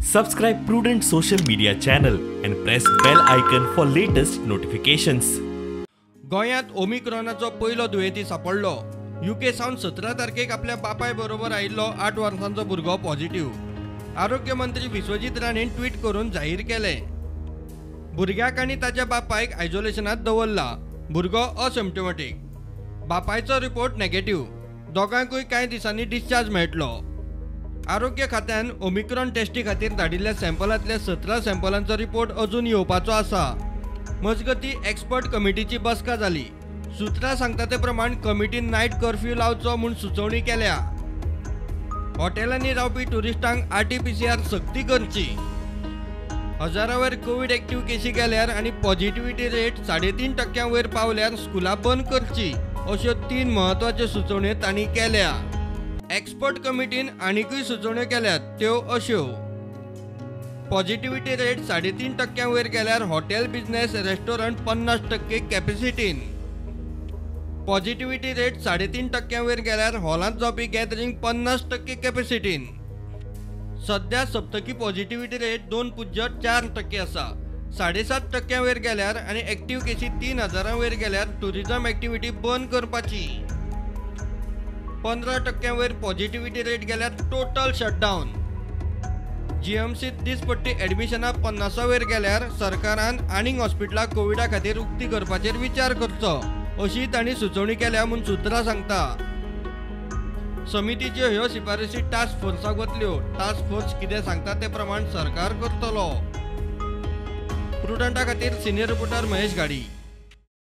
Subscribe Prudent social media channel and press bell icon for latest notifications. गोंयांत ओमिक्रॉनाचो पयलो दुयेंती सापडलो. UK सावन 17 तारखेक आपल्या बापाय बरोबर आयिल्लो 8 वर्सांचो भुरगो पॉझिटिव्ह. आरोग्य मंत्री विश्वजीत राणेन ट्वीट करून जाहीर केलें. भुरग्याक आनी ताच्या बापायक आयसोलेशनांत दवरला. भुरगो असिम्प्टोमॅटीक, बापायचो रिपोर्ट नेगेटिव्ह. दोगांकूय कांय दिसांनी डिस्चार्ज मेळटलो. आरोग्य खात्यान ओमिक्रॉन टेस्टी खातीर धाडिल्ल्या सॅम्पलांतल्या 17 सॅम्पलांचो रिपोर्ट अजून येवपाचो आसा. मजगती एक्सपर्ट कमिटीची बसका जाली. सुत्रां सांगता ते प्रमाण कमिटीन नायट कर्फ्यू लावचो म्हूण सुचोवणी केल्या. हॉटेलांनी रावपी ट्युरिस्टांक RT-PCR सक्ती करची. हजारां वयर कोवीड एक्टिव्ह केशी गेल्यार आनी पॉझिटिव्हिटी रेट 3.5% वयर पावल्यार स्कुलां बंद करची, अश्यो 3 म्हत्वाच्यो सुचोवण्यो तांणी केल्या. एक्सपर्ट कमिटीन आनिकूय सुचोवण्यो केल्यात, त्यो अश्यो: पॉझिटिव्हिटी रेट 3.5% वयर गेल्यार हॉटेल बिझनेस रेस्टॉरंट 50% कॅपॅसिटीन. पॉझिटिव्हिटी रेट 3.5% वयर गेल्यार हॉलांत जावपी गॅदरींग 50% कॅपॅसिटीन. सध्या सप्तकी पॉझिटिव्हिटी रेट 2.4% आसा. 7.5% वयर गेल्यार आनी एक्टिव्ह केशी 3000 वयर गेल्यार टुरिझम एक्टिव्हिटी बंद करपाची. 15% वयर पॉझिटिव्हिटी रेट गेल्यार टोटल शटडावन. जीएमसीत दिसपट्टी एडमिशनां 50 वयर गेल्यार सरकारान आनीक हॉस्पिटलां कोविडा खातीर उक्ती करपाचेर विचार करचो, अशी तांणी सुचोवणी केल्या म्हूण सुत्रां सांगता. समितीच्यो ह्यो शिफारशी टास्क फोर्साक वतल्यो. टास्क फोर्स कितें सांगता ते प्रमाण सरकार करतलो. प्रुडंटा खातीर सिनियर रिपोर्टर महेश घाडी.